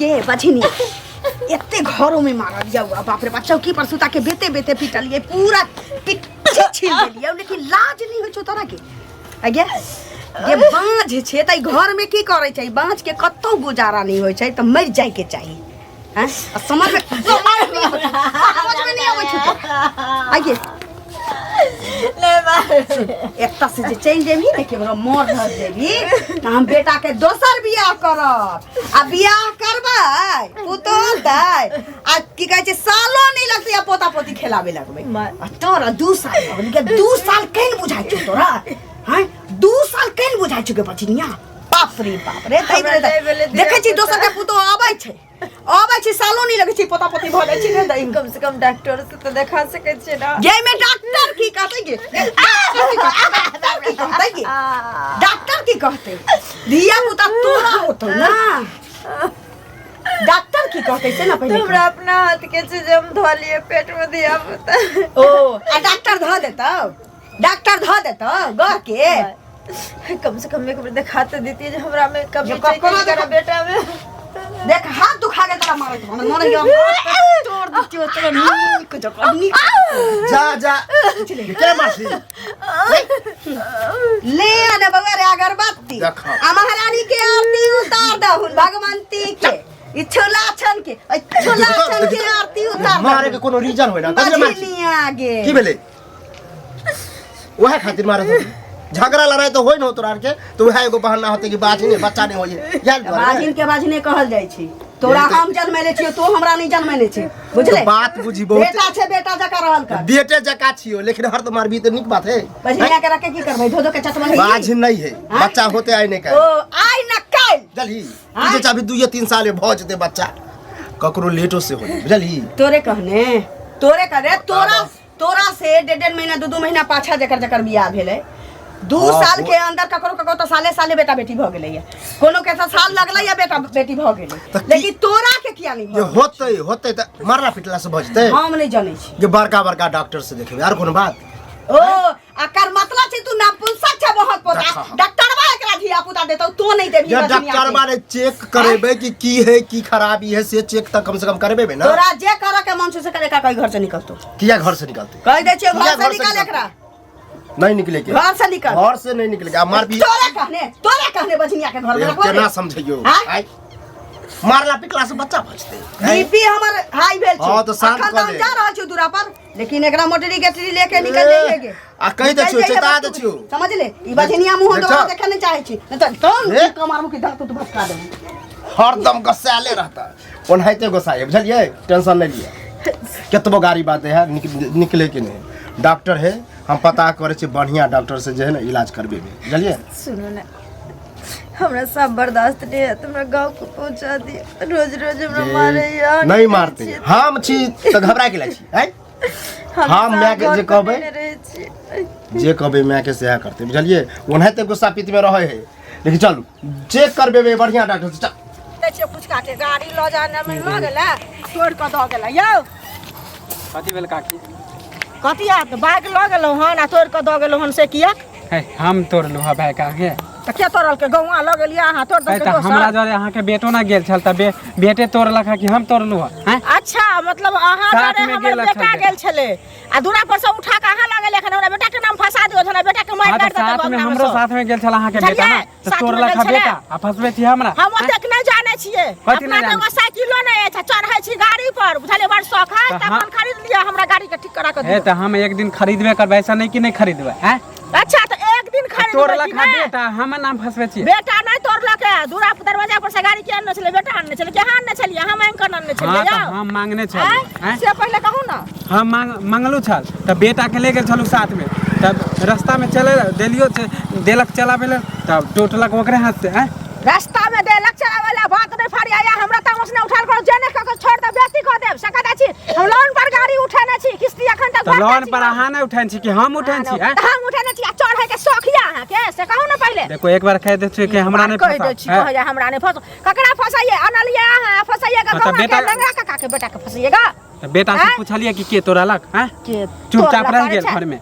गे बझिनी एते घरों में मारल जाऊ आ बाप रे बाप, चौकी पर सुता के बेते बेते पिटलिए, पूरा पिट्ठी छील देलिए, लेकिन लाज नहीं होइ छौ तोरा के? आगे जे बाँझ छै तऽ घर में की करै छै? बाँझ के कतौ गुजारा नहीं होइ छै तऽ मरि जाय के चाही। हैं? आ समझ में समझ में नहीं आबै छै तोरा। आगे नहीं मार। एतऽ से जे चलि जेबही ने, केकरो मर रह जेबही तऽ हम बेटा के दोसर बियाह करब आ बियाह करबै, पुतोह होतै आ की कहै छै, सालो नहि लगतै आ पोता पोती खेलाबे लगबै। आ तोरा 2 साल भऽ गेल के, 2 साल केहन बुझाइ छौ तोरा? हैं, 2 साल केहन बुझाइ छौ के बचनिया? बाप रे बाप रे, तै हमरा नहि भेलै देखै छी दोसर के पुतोह अबै छै, अबै छै, सालो नहि लगै छै, पोता पोती भऽ जाइ छै ने दै। कम से कम डॉक्टर से तो देखा सकै छियै ना। जाहिमे डॉक्टर की कहतै गे? डॉक्टर की कहतै गे? डॉक्टर की कहतै? धिया पुता तोरा होतौ ना, डॉक्टर की कहतै से ना तो पहिले। हमरा अपना हाथ के छै जे हम धो लिए पेट में धिया पुता। ओ आ डॉक्टर धऽ देतौ? डॉक्टर धऽ देतौ गह के? कम से कम एक बेर देखा तो देती जे हमरा में कमी जे छै ककरो कि देखो- करा बेटा में। देख, हाथ दुखा गेल तोरा मारैत मन मन यो तोड़ दितियो तोरा नीक जकाँ नीक। जा जा, के मारसी? ले आने बउआ रे अगरबत्ती। देखो। आ महारानी के आरती उतार दहुन, भगवंती के ई छोला छन के, ई छोला छन के आरती उतार। मारे के कोनो रीजन होय ना, तब मारसी। बझनिया गे। की भेलै? वएह खातिर मारे सब झगड़ा लड़ाई तो होय न हो तोरा आर के, तो वएह एगो बहाना होते कि बाज नहीं, बच्चा नहीं होय यार दुआरे। बाजिन के बाजिने कहल जाइ छै। तोरा हम जन्मेले छियो, तो हमरा नहीं जन्मेले छै, बुझले? तो बात बुझी बहुत। बेटा छै, बेटा जकाँ रहल कर। बेटे जका छियो, लेकिन हर तो मारबी तो नीक बात है। बझनिया के रखे की करबै? धो धो के चटबही? बाज नहीं है, बच्चा होते आइ नहीं ओ काल। आइ न काल्हि। बुझलही? ई जे चाभी 2-3 साल में भऽ जेतै बच्चा, ककरो लेटो से होय, बुझलही? तोरे कहने, तोरे करे तोरा तोरा से डेढ़ डेढ़ महीना, 2-2 महीना पाछा जकर जकर बियाह भेलै, 2 साल के अंदर ककरो ककरो तऽ साले साले बेटा बेटी भऽ गेलै, कोनो के तऽ साल लगलै या बेटा बेटी भऽ गेलै। तऽ की- लेकिन तोरा के किया नहीं जे भऽ? होतै होतै तऽ मारला पिटला से भऽ जेतै? हम नहीं जनै छी। जे बड़का बड़का डॉक्टर से देखेबै, आर कोनो बात? ओ अकर मतलब छै तू नपुंसक छै बहुत पोता। देखा। डॉक्टरबा एकरा धिया पुता देतौ, तो नहीं देबही? जे बजनिया डॉक्टर के। बारे चेक करेबै कि की है, की खराबी है, से चेक तऽ कम से कम करेबै ना। तोरा जे करे के मन छै से करे। का कहीं घर से निकलतो। किया घर से निकलते? कह दै छियो, किया घर से घर से निकल निकलतै? एकरा। नहीं निकले के। घर से निकल। घर से नहीं निकले के आ मार भी। तोरे कहने बजनिया के घर में रखबो केना रे? समझैयो? आँय? आँय? मारला पिटला से बच्चा बचतै? बीपी हमर हाई भेल छै। हाँ, तऽ शांत अखन कऽ तऽ हम दे। जा रहल छी दूरा पर, लेकिन एकरा मोटरी गेटरी लेके निकल जाइएगे। आ कहि दै छियौ, निकल जाइए। चेता दै बस। छियौ। समझ ले, ई बजनिया मुंह देख दोबारा छौ? देखे नहीं चाहे छी, नहीं तऽ तम ले। कम मारू कि दांत उत भटका देबू। हरदम गुस्साले रहता, ओनाहिते गुस्साए, बुझलियै? टेंशन नहीं लिअ, केतबो गाड़ी बात है, निकले के नहीं। डॉक्टर है, हम पता करै छी, बढ़िया डॉक्टर से जे है ना इलाज करबेबै, बुझलियै? सुनू ने, हमरा सब बर्दाश्त नहीं है, हमरा गाँव को पहुंचा दिया। रोज रोज हमरा मारे। नहीं मारते, हम छी तऽ घबरा के छी आँय? हम माय के जे कहबै जे कहबै मायके सएह करतै, बुझलियै? ओनाहिते गुस्सा पीतमे रहै है, लेकिन चलू, चेक करबेबै बढ़िया डॉक्टर से, चल। दै छियै पुचका के गाड़ी लऽ जाने में लऽ गेलै, तोड़ि कऽ दऽ गेलै यौ। कथी भेल काकी? कथी आत, बाइक लऽ गेलहुँ हन आ तोड़ि कऽ दऽ गेलहुँ हन, से किया? है, हम तोड़लहुँ हँ भाई काहे? तऽ के तोड़लकै? गौआँ लऽ गेलियै अहाँ, तोड़ है, देलकै तऽ दोसर? हमरा जरे अहाँके बेटो ना गेल छल तऽ बेटे तोड़लक हँ कि हम तोड़लहुँ हँ हैं? अच्छा, मतलब अहाँ साथ डरे में हमर गेल बेटा छल। गेल छलै आ दूरा पर से उठा के अहाँ लऽ गेलै। एखन हमरा बेटा के नाम फंसा दियौ, हमरा बेटा के मारि हाँ, तऽ काटि देतै साथ में अंगना में हमरो सब। साथ में गेल छल अहाँके बेटा ना। बुझलियै? तऽ साथ में तोड़लक गेल हँ छलै। बेटा आ फंसबै छी हमरा? हम ओतेक नहि जानै छियै। कथी अपना नहि तऽ जानै? एगो साइकिलो नहि अछि, चढ़ै छी गाड़ी पर, बुझलियै? बड़ शौक है तऽ तऽ हम- अपन खरीद लिअ, हमरा गाड़ी के ठीक करा के हे दियौ। तऽ हम एक दिन खरीदबे करबै, ऐसा नहि कि नहि खरीदबै हैं। अच्छा, तऽ एक दिन खरीदबै तोड़लक कि हँ नहि? बेटा, हमर नाम फंसबै छियै? बेटा नहि तोड़लक है। दूरा पर दरवाजा पर से गाड़ी के आनने छलै? बेटा आनने छलै कि अहाँ आनने छलियै? हम आनि कऽ आनने छलियै हाँ तऽ यौ? हम मांगने छल आँय? हैं? से पहिले कहू ने। हम मांग मांगलू छल तऽ बेटाके ले गेल छलहुँ साथमे, तब रास्तामे चलै देलियो छै, देलक चलाबै लए, तब टूटलक ओकरे हाथ से आँय। रास्ता में देलक चलावे ला, बात नहीं फरियाया। हमरा तामस नहीं उठाल करो, जे नहीं ककरो छोड़ दे, बेइज्जती कर देब सकत अछि। हम लोन पर गाड़ी उठेने छी, किस्ती अखन तक तऽ भरते लोन छी पर हम। अहाँ नहि उठेने छी कि हम उठेने छी आँय? तऽ हम उठेने छी आ चढ़े के शौक यऽ अहाँके, से कहू ने पहिले। देखो, एक बार कहि दै छियै कि हमरा नहि कहि दै फंसाउ, छी। आँय? कहैया हमरा नहि फंसो। ककरा फंसाइए अनलियै अहाँ? फंसाइएगा हाँ, तऽ गौआ के बेटा- लंगड़ा काका के बेटा के फंसाइएगा? तऽ बेटा से आँय? पुछलियै कि के तोड़लक आँय? के चुपचाप तोड़लक रहि गेल अरे घरमे।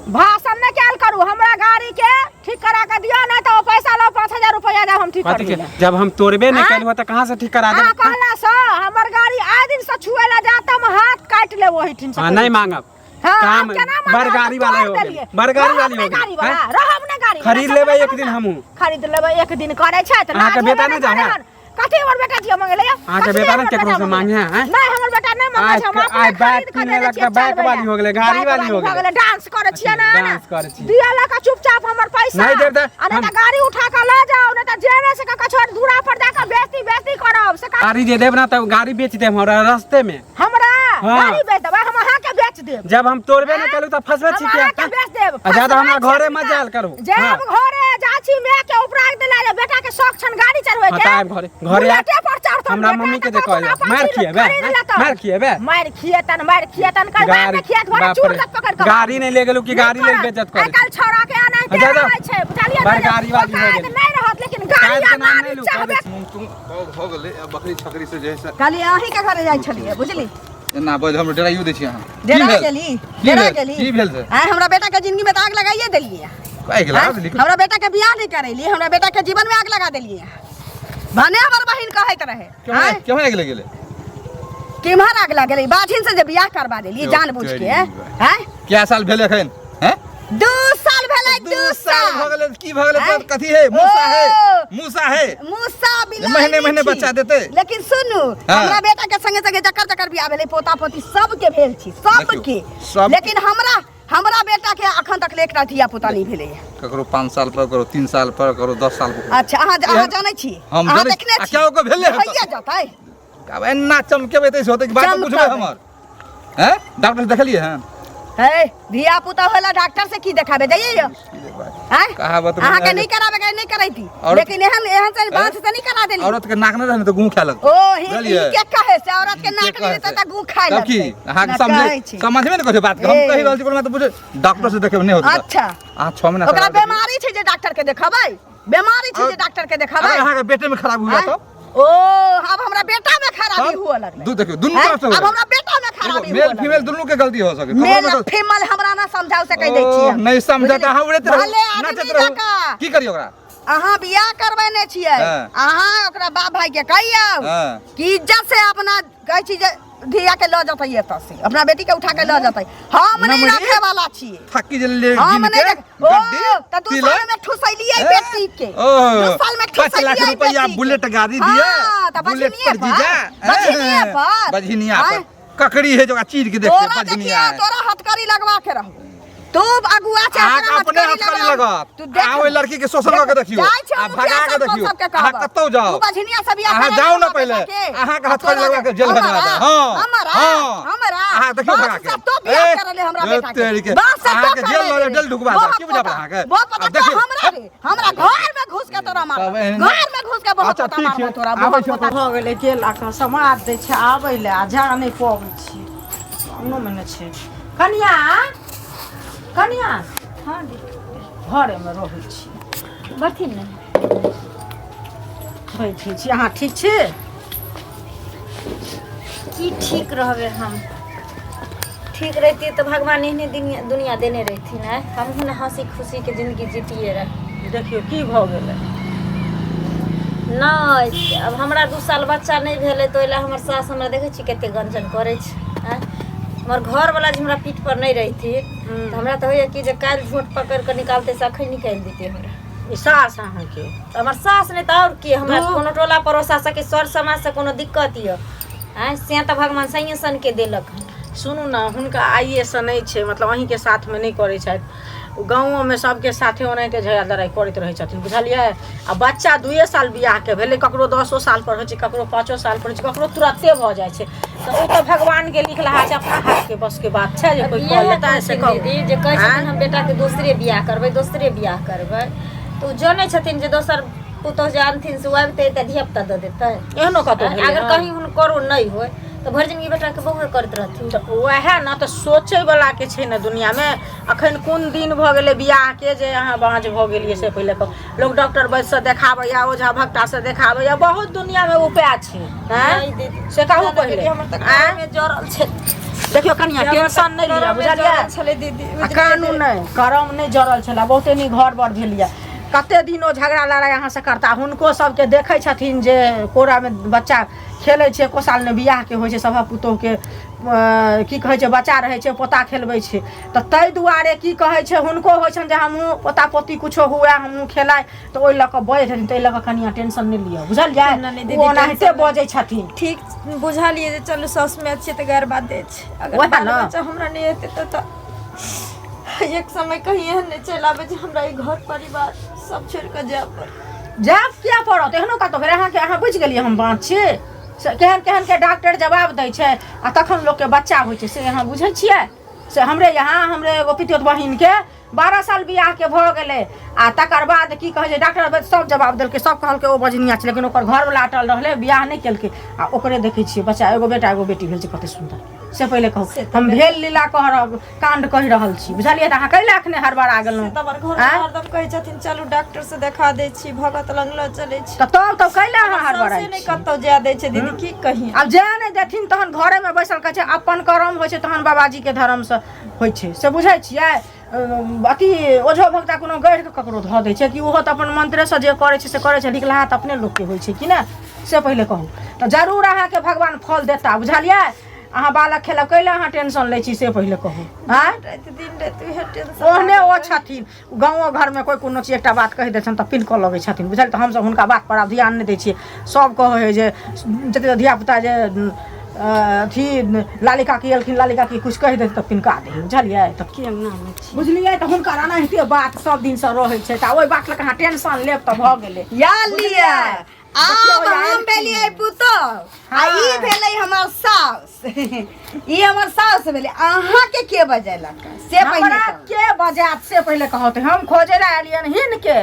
भाषण नहि कयल करू, हमरा गाड़ी के ठीक करा के दियौ, नहि तऽ ओ पैसा लौ 5000 रुपया दे, हम ठीक कथी कर के जब हम तोड़बे नहीं आँय? कैलू तऽ कहाँ से ठीक करा अहाँ देब? कहला से हमर गाड़ी आइ दिन से छुए ला जात हम हाथ काटि लेब ओहिठिन से। हाँ नहीं मांगब। हाँ, काम आब केना मांगब? बड़ गाड़ी वाला हो गेल, बड़ गाड़ी वाली हो गाड़ी गेल, वाला हैं? रहब ने गाड़ी वाला, खरीद सब लेबै रहब एक दिन ने। हमहूँ। खरीद लेबै एक दिन करै छै तऽ अहाँके लाज बेटा हेबे नहि ने जाहे? करे हन। कथी हमर बेटा जियो मंगेलै यौ? अहाँके कथी बेटा ने हमर केकरो बेटा से मांगे हैं, हैं? नहि हमर बेटा नहि मंगै छै, हम आइ- अपने आइ बाइक खरीद कऽ किनै देने लग छियै, तऽ बाइक चलबै वाली हो गेलै, गाड़ी बाइक वाली हो भऽ गेलै। गेलै, डांस करै छियै ने, डांस करै छियै। दिअ लऽ कऽ चुपचाप हमर पैसा। नहि देब तऽ आ नहि तऽ हम- गाड़ी उठा कऽ लऽ जाउ, नहि तऽ जेने से कऽ छोड़ दूरा पर जा कऽ बेइज्जती बेइज्जती करब से गाड़ी जे देब ना तऽ गाड़ी बेच देब हमरा रास्ते में। हमरा हाँ। गाड़ी बेच देबै? हम अहाँके बेच देब। जब हम तोड़बे नहीं करू तऽ फंसबे हम छी क्या? अहाँके बेच देब। आ ज्यादा हमरा फंसबै घरे छी मत अपना। जायल करू। जायब हाँ। घरे जा छी, माय के उपराग देला जे बेटा के शौक छन गाड़ी चढ़बै हाँ, के। तऽ आयब घरे, घरे आयब। बुलेटे पर चढ़तन हमरा बेटा मम्मी के तऽ जे कहल कहथुन अपन मार चीज खिएबे, खरीद हैं? लेतन। मार खिएबे? मार खिएतन, मार खिएतन, कर बाद में खिएत, घरे बाप चूर रे। तक पकड़ कऽ। गाड़ी नहीं ले गेलू कि गाड़ी ले बेइज्जत करै। आइ काल्हि छौड़ा के एनाहिते जा, जा। रहै छै, बुझलियै बड़ ने जे गाड़ी वाली हो औकात गेल। नहि रहत, लेकिन गाड़ी काज आ के नाम गाड़ी नहि लू, चाहबे कहै मूँग तूँग भऽ गेलै आ बकरी छकरी से जे है से खाली अहीं के घरे जाइ छलियै बुझली। एना बज हम डराइयो दै छी अहाँ। की डरा भेल? गेली, की डरा भेल? गेली। की भेल से? आँय, हमरा बेटा के जिंदगी में तऽ आग लगाइए देलियै। आगि लगा आँय, देली? हमरा बेटा के बियाह नहीं करेली, हमरा बेटा के जीवन में आग लगा देलियै। भने हमर बहिन कहैत रहे। केम्हर आँय? केम्हर आगि लगेलै? केम्हर आग लगेलै? बाझिन से जे बियाह करबा देलियै यौ, जानबूझ के। तेरी आँय? कए साल भेल एखन? हैं? 2 साल भेलै, 2 2 साल भऽ साल। गेलै की भऽ गेलै? आँय? कथी है? मूसा है, ओ! मूसा है। मूसा बिलाइ महीने नहि महीने छी। बच्चा देतै। लेकिन सुनू, हाँ। हमरा बेटा के संगे संगे जकर जकर बियाह भेलै, पोता पोती सबके भेल छी, सबके। देखियौ, सब- लेकिन हमरा हमरा बेटा के अखन तक एकटा धिया पुता नहीं भेलै। ककरो 5 साल पर, ककरो 3 साल पर, ककरो 10 साल पर। अच्छा, अहाँ अहाँ जानै छी? हम अहाँ जानै छी। देखने आ छी? क्या ओकर भेलै हन तऽ? होइए जतै। आब एना चमकेबै तऽ होतै कि बात तऽ बुझबै चमकेबै। हमर। हैं? डॉक्टर से देखलियै हन? हे, धिया पुता होला डॉक्टर से की देखाबे जाइए यो? हैं? कहावत में अहाँ के है नहीं कराबे के नहीं करैती, औरत- लेकिन एहन एहन से बांस से नहीं करा देली। औरत के नाक नहि रहै ने तऽ गुँ खाय लगतै। ओ ही बुझलियै? ई के कहे से औरत के नाक के नहीं कहै रहतै से? तऽ गुँ खाय तब की लगतै। अहाँके ना समझे कहै छी। समझबे ने करै बात के। हम ए। कहि रहल छी कोनो बात बुझे डॉक्टर से देखेबै नहि होतै तऽ। अच्छा। अहाँ 6 महीना ओकरा करा देखियौ। बीमारी छै जे डॉक्टर के देखेबै? बीमारी छै जे और- डॉक्टर के देखेबै? अगर अहाँके बेटे में खराब हुआ आँय? तब? ओ अब हमरा बेटा में खराबी तब? हुआ लगलै। दू देखियौ दुनू आँय? तरफ से अब होलै। हमरा बेटा में खराबी मेल हुआ लगलै। फीमेल दुनू के गलती हो सके। मेल आ फीमेल हमरा ना समझाउ से कहि दै छी हम। नहीं समझत अहाँ उड़ैत रहू, भले आदमी नाचैत रहू। जकाँ। की करियौ ओकरा? अहाँ बियाह करबेने छियै, हाँ। अहाँ ओकरा बाप भाई के कहियौ हाँ। कि इज्जत से अपना कहै छी जे धिया के लऽ जेतै एतऽ से, अपना बेटी के उठा के लऽ जेतै। हम नहीं नमरी? रखे वाला छियै। थक्की जे ले हम गिन नहीं के रख ओ गड्डी, तऽ 2 तिलक। साल में ठुसैलियै ए? बेटी के। ओ, 2 साल में 5 लाख ठुसैलियै रुपया बेटी के। बुलेट गाड़ी दिए, हाँ, तऽ बुलेट बझिनिये पर जीजा, पर, बझिनिये ए, पर। बझिनिया आँय? पर ककड़ी है जो ओकरा चीर के देखते तोरा बझिनिया देखिया है। तोरा हथकड़ी लगवा के रहू। तू अगुआ छै, अहाँके अपना अपने हथकड़ी हथकड़ी लगवा। लगत। तू देख अहाँ ओहि लड़की के शोषण कऽ के देखियौ। जाइ छै आ मुखिया भगा के सरपंच देखियौ। सबके अहाँ कहब। कतौ जाउ। तू बझिनिया से बियाह अहाँ करा जाउ ले ने हमरा पहिले। बेटा के। अहाँके आ हथकड़ी तोरा लगवा के जेल हमरा, भेजवा देब। हाँ, हमरा, हाँ। हमरा। अहाँ देखियौ बाप भगा के। से तो बियाह ए, करले हमरा ए, बेटा के। तेरी के। बाप से तो अहाँके जेल करले लऽ रे। जेल ढुकबा देब। बहुत की बुझाबै पता, अहाँके? बहुत पता आब देखियौ। तो हमरा रे, हमरा घर में घुस के तोरा मारब। तब एहन- घर में घुस के बहुत अच्छा, पता ठीक मारबो छै। तोरा, आबै बहुत छी पता। भऽ गेलै गेला कऽ समाद दै छै आबै लए आ जा नहि पबै छी, अंगनोमे नहि छै। कनिया, कनिया। हाँ घरेमे रहै छी। बैठथिन ने? बैठै छी। अहाँ ठीक छी? की ठीक रहबै हम? ठीक रहितियै तऽ भगवान एहने दुनिया दुनिया देने रहिथिन। आँय, हमहूँ ने हँसी खुशीके जिन्दगी जीतियै रह। देखियौ की भऽ गेलै। नहि, आब हमरा 2 साल बच्चा नहि भेलै तऽ ओहि लए हमर सास हमरा देखै छी कते गंजन करै छै। आँय, हमर घरवला जे हमरा पीठ पर नहि रहिथिन तऽ हमरा तऽ होइए कि जे काल्हि झोंट पकड़ि कऽ निकालतै से अखन निकालि दितै हमरा। ई सास अहाँके? तऽ हमर सास नहि तऽ आओर के? हमरा कोनो टोला पड़ोसा से कि सर समाज से कोनो दिक्कत यऽ? आँय, से तऽ भगवान सहिए सनके देलक हन। सुनू ने, हुनका आइएसँ नहि छै, मतलब अहीँके साथमे नहि करै छथि, ओ गाँवोमे सबके साथे ओनाहिते झगड़ा लड़ाइ करैत रहै छथिन, बुझलियै? आ बच्चा 2 साल बियाहके भेलै, ककरो 10 साल पर होइ छै, ककरो 5 साल पर होइ छै, ककरो तुरते भऽ जाइ छै, तऽ ओ तऽ भगवानके लिखलहा छै, अपना हाथके बसके बात छै जे कोइ कऽ इएह लेतै से कहथिन कहू। दीदी जे कहै छथिन हम बेटाके दोसरे बियाह करबै, दोसरे बियाह करबै, तऽ ओ जनै छथिन जे दोसर पुतोह जे आनथिन से ओ आबिते तऽ धिया पुता दऽ देतै। एहनो कतौ भेलै अगर हन? कहीं हुनकरो नहि होय तऽ तऽ भरि जिनगी बेटाके बहुए करैत रहथिन। तऽ उएह ने तऽ सोचैवलाके छै ने दुनिआँमे। अखन कोन दिन भऽ गेलै बियाहके जे अहाँ बाँझ भऽ गेलियै से पहिले कहू। लोक डॉक्टर वैद्यसँ देखाबैए, ओझा भक्तासँ देखाबैए, बहुत दुनिआँमे उपाय छै। आँय? नहि दीदी, से कहू पहिले। हमर तऽ आँय? घरमे जरल छै। देखियौ कनिया, टेंशन नहि लिअ, बुझलियै? छलै दीदी। आ कानू नहि, करम नहि जरल छलै, बहुते नीक घर बर भेल यऽ। कते दिन ओ झगड़ा लड़ाइ अहाँसँ करता? हुनको सबके देखै छथिन जे कोरामे बच्चा खेलै छै, एको साल नहि बियाहके होइ छै, सभक पुतोहुके की कहै छै बच्चा रहै छै, पोता खेलबै छै, तऽ ताहि दुआरे की कहै छै हुनको होइ छनि जे हमहूँ पोता पोती कुछो हुए, हमहूँ खेलाइ, तऽ ओहि लऽ कऽ बजै छथिन। ताहि लऽ कऽ कनिया टेंशन नहि लिअ, बुझलियै? नहि, दीदी, ओ ओनाहिते टेंशन नहि। बजै छथिन। ठीक बुझलियै जे चलू सासुमे छियै तऽ गैर बात छै, अगर वएह बाल ने। बच्चा हमरा नहि हेतै तऽ एक समय कहीं एहन नहि चलि आबै जे हमरा ई घर परिवार सब छोड़ि कऽ जाय पड़त। जायब किया पड़त? एहनो कतहु भेल अहाँके? अहाँ बुझि गेलियै हम बाँच छी से केहन केहन के डॉक्टर जवाब दै छै आ तखन लोकके बच्चा होइ छै, से अहाँ बुझै छियै? से हमरे यहाँ हमरे एगो पितियौत बहिनके 12 साल बियाहके भऽ गेलै आ तकर बाद की कहै छै डॉक्टर वैद्य सब जवाब देलकै, सब कहलकै ओ बजनिया छै, लेकिन ओकर घरवला अटल रहलै, बियाह नहि केलकै आ ओकरे देखै छियै बच्चा, एगो बेटा एगो बेटी भेल छै, कते सुन्दर। से पहिले कहू, हम भेल लीला कह रहल काण्ड कहि रहल छी, बुझलियै? तऽ अहाँ कैला एखने हड़बड़ा गेलहुँ? से तऽ हमर घर आँय? हरदम कहै छथिन चलू डॉक्टर से देखा दै छी, भगत लग लऽ चलै छी। तऽ तब तब कैला अहाँ साउसे हड़बड़ाइ नहि छी? कतौ जाय दै छै दीदी, की कही। आब जाय नहि देथिन तहन घरेमे बैसल कहै छै अपन करम होइ छै, तहन बाबाजीके धर्मसँ होइ छै, से बुझै छियै? अथी ओझो भगता कोनो गढ़ि कऽ ककरो धऽ दै छै कि? ओहो तऽ अपन मन्त्रेसँ जे करै छै से करै छै, निकलाहा तऽ अपने लोकके होइ छै कि नहि, से पहिले कहू। तऽ जरूर अहाँके भगवान फल देता, बुझलियै? अहाँ बालक खेलब, कैला अहाँ टेंशन लै छी से पहिले कहू। आँय? राति दिन राति उएह टेंशन। ओहने ओ छथिन, गाँवो घरमे कोइ कोनो चीज एकटा बात कहि दै छनि तऽ पिनकऽ लगै छथिन, बुझल? तऽ हमसभ हुनका बात पर आब ध्यान नहि दै छियै। सभ कहै हइ जे जतेक धियापुता जे अथी लाली काकी एलखिन, लाली काकी किछु कहि देतै तऽ पिनका दै हइ, बुझलियै? तऽ की अंगना मे छी, बुझलियै? तऽ हुनकर एनाहिते बात सब दिनसँ रहै छै, तऽ ओहि बात लऽ कऽ अहाँ टेंशन लेब तऽ भऽ गेलै। या लिअ, आब देखियौ, हम आयल भेलियै पुतोह आ ई भेलै हमर साउस, ई हमर साउस भेलै। अहाँके के बजेलक से पहिने हमरा कहू। के बजात से पहिले कहत। हम खोजे लए एलियन हिनके,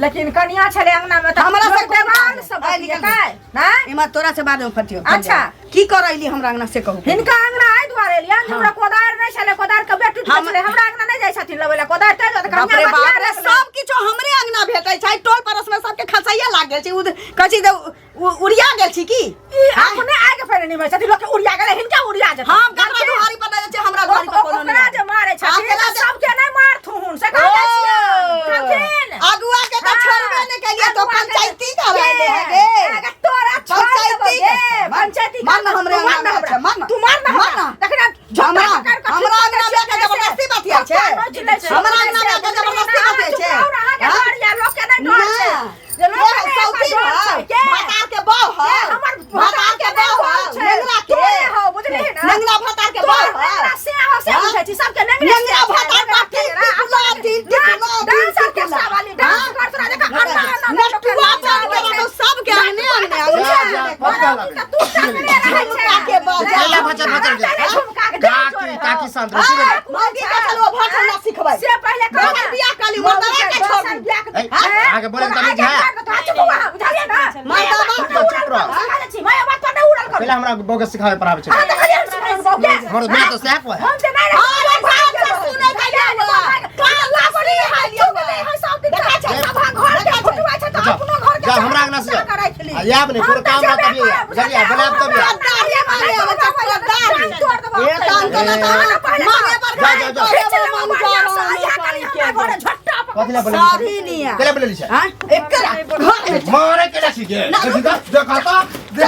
लेकिन कनिया छलै अंगना मे तऽ हमरा से कोन देवाल काज? से आइ निकल। बतियेतै नहि। इमहर तोरा से बाद में फटियो। अच्छा। की करैली हमरा अंगना से कहू। हिनका अंगना एहि दुआरे एलियन जे हमरा कोदारि नहि छलै, कोदारि के बेट टूटि गेल छलै, हमरा अंगना नहि जाइ छथिन लबै लए कोदारि, ताहि दुआरे बाप रे कनिया बाप रे, बतिया। सब किछु हमरे अंगना भेटै छै, टोल पड़ोस में सबके खसैया लाग गेल छै। उ कहै छी जे उड़िया गेल छी की? ई अपने आगे पहिले निभै छथिन, लोक के उड़िया गेलै, हिनका उड़िया जेतै। हम ककरा दुआरी पर नहि जाइ छी, हमरा दुआरी पर कोनो ओकरा नहि। जे मारै छथिन अकेला तऽ सबके नहि मारथुन, से कहै छियनि, बुझलखिन? अगुआ के तऽ छोड़बे नहि केलियै तो अगुआ के- पंचायती करैले हे गे। अगर तोरा छोड़ देबौ पंचायती गे, पंचायती मार ना हमरे तू मार अंगना ना में हमरा, छै, मार ना। तू मार ना मार हमरा। ना। तखन आब झोंटा पकड़ कऽ हमरा ठीक अंगना करै में आके छियै, जबरदस्ती बतियाइ छै। नोचि लै छै, हमरा अंगना में आके जबरदस्ती बतियाइ छै। चुप रहू ने, अहाँके हाँ? डर या लोक के नहि डर छै। ना। जे लोक के के नहि सौती डर छै, हौ? के? भतार के बहू हौ? के हमर भतार के नहि बहू हौ? डर छै। नेंगरा के? तोरे हौ, बुझलिही ने? नेंगरा भतार के तोर बहू हौ? नेंगरा से हौ, से हाँ? बुझै छी, सबके नेंगरे से नेंगरा छै, भतार नेंगरा पर तीन के टिकुला, तीन टिकुला, तीन डांस टिकुला। ऑर्केस्ट्रा वाली, डांस हाँ? कर तोरा देखा, अन्ना अन्ना नटुआ बन के रहतौ सबके अंगने अंगने अंगने जा, जा, अंगने। कथी कहलक? तू टंगने रहै छै। झुमका के बजा। चला बचल बचल के। झुमका के देह काकी जोड़े हौ। काकी शांत रहो, की भेलै? मौगी के चलो भट हमरा सिखबै। से पहिले कह दोसर बियाह काली मर्दाना के छोड़ दी। अहाँके बोले के तमीज है? मर्दाना चुप रह, चुप रह। पहिले हमरा बहू के सिखावे पढ़ावे छै। हमर माय तऽ सएह कहै। अरे बाप से सुनै के लिअ। काला सुनै के लिअ। अच्छा, जा हमरा अंगना से जा। आ आयब नहि, कोनो काम रहत तभिए आयब। बुझलियै? बनायब तभिए आयब। गद्दारी मारे आबै छै, गद्दारी। ए कान के लता मांगे पर जा, जा, जा। मन कथी लए बोलेली छै? सारी निया। कथी लए बोलेली छै? हां, एकरा घर में मारे के छी गे। देखी तऽ, देखा तऽ, देख।